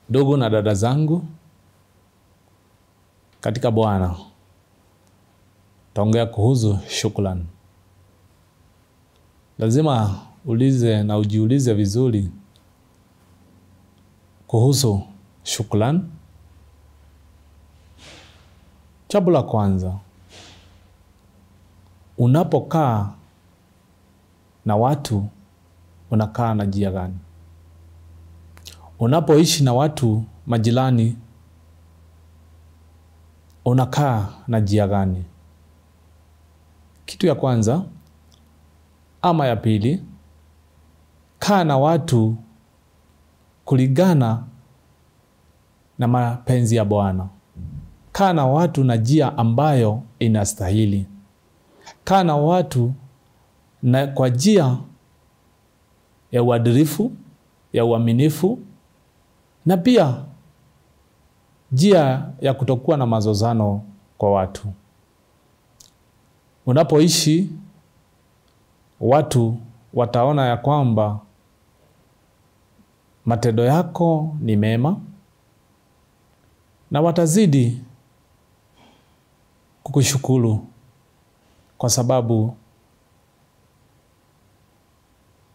Ndugu na dada zangu katika Bwana, taongea kuhusu shukrani. Lazima ulize na ujiulize vizuri kuhusu shukrani. Jambo la kwanza, unapokaa na watu unakaa na njia gani? Unapoishi na watu majirani unakaa na njia gani? Kitu ya kwanza ama ya pili, kaa na watu kulingana na mapenzi ya Bwana. Kaa na watu na njia ambayo inastahili. Kaa na watu na kwa njia ya uadilifu, ya uaminifu, na pia njia ya kutokuwa na mazozano kwa watu. Unapoishi, watu wataona ya kwamba matendo yako ni mema, na watazidi kukushukuru kwa sababu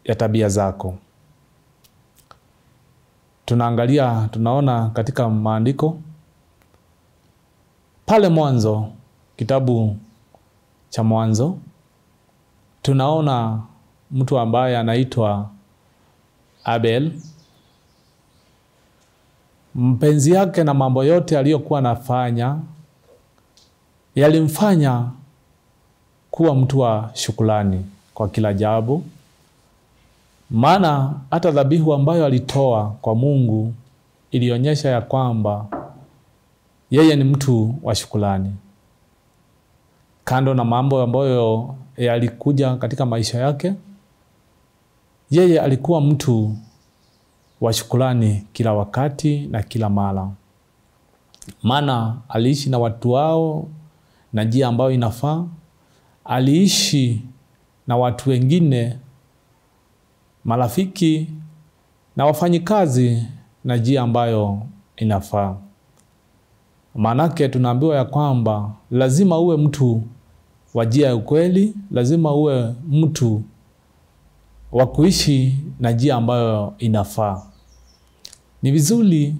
ya tabia zako. Tunaangalia, tunaona katika maandiko pale Mwanzo, kitabu cha Mwanzo, tunaona mtu ambaye anaitwa Abel. Mpenzi yake na mambo yote aliyokuwa anafanya yalimfanya kuwa mtu wa shukrani kwa kila jambo. Maana hata dhabihu ambayo alitoa kwa Mungu ilionyesha ya kwamba yeye ni mtu wa shukrani. Kando na mambo ambayo yalikuja katika maisha yake, yeye alikuwa mtu wa shukrani kila wakati na kila mara. Maana aliishi na watu wao na njia ambayo inafaa. Aliishi na watu wengine, marafiki na wafanyikazi na njia ambayo inafaa. Maanake tunaambiwa ya kwamba lazima uwe mtu wa njia ya ukweli, lazima uwe mtu wa kuishi na njia ambayo inafaa. Ni vizuri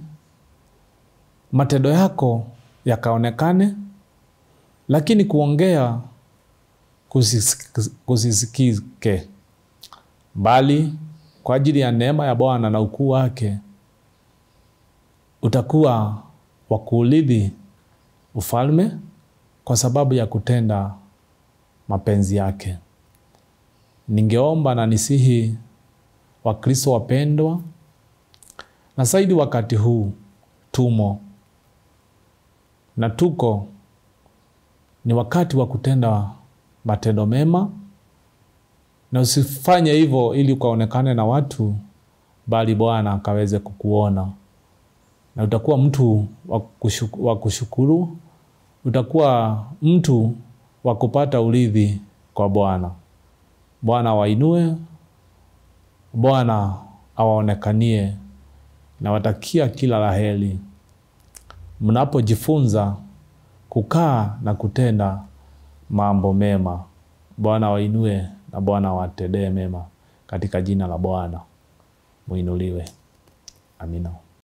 matendo yako yakaonekane, lakini kuongea kusisikike, bali kwa ajili ya neema ya Bwana na ukuu wake utakuwa wa kuurithi ufalme kwa sababu ya kutenda mapenzi yake. Ningeomba na nisihi Wakristo wapendwa, na zaidi wakati huu tumo na tuko, ni wakati wa kutenda matendo mema, na usifanye hivyo ili ukaonekane na watu, bali Bwana akaweze kukuona. Na utakuwa mtu wa kushukuru, utakuwa mtu wa kupata urithi kwa Bwana. Bwana wainue, Bwana awaonekanie, na watakia kila la heri mnapojifunza kukaa na kutenda mambo mema. Bwana wainue na Bwana watendee mema, katika jina la Bwana muinuliwe. Amina.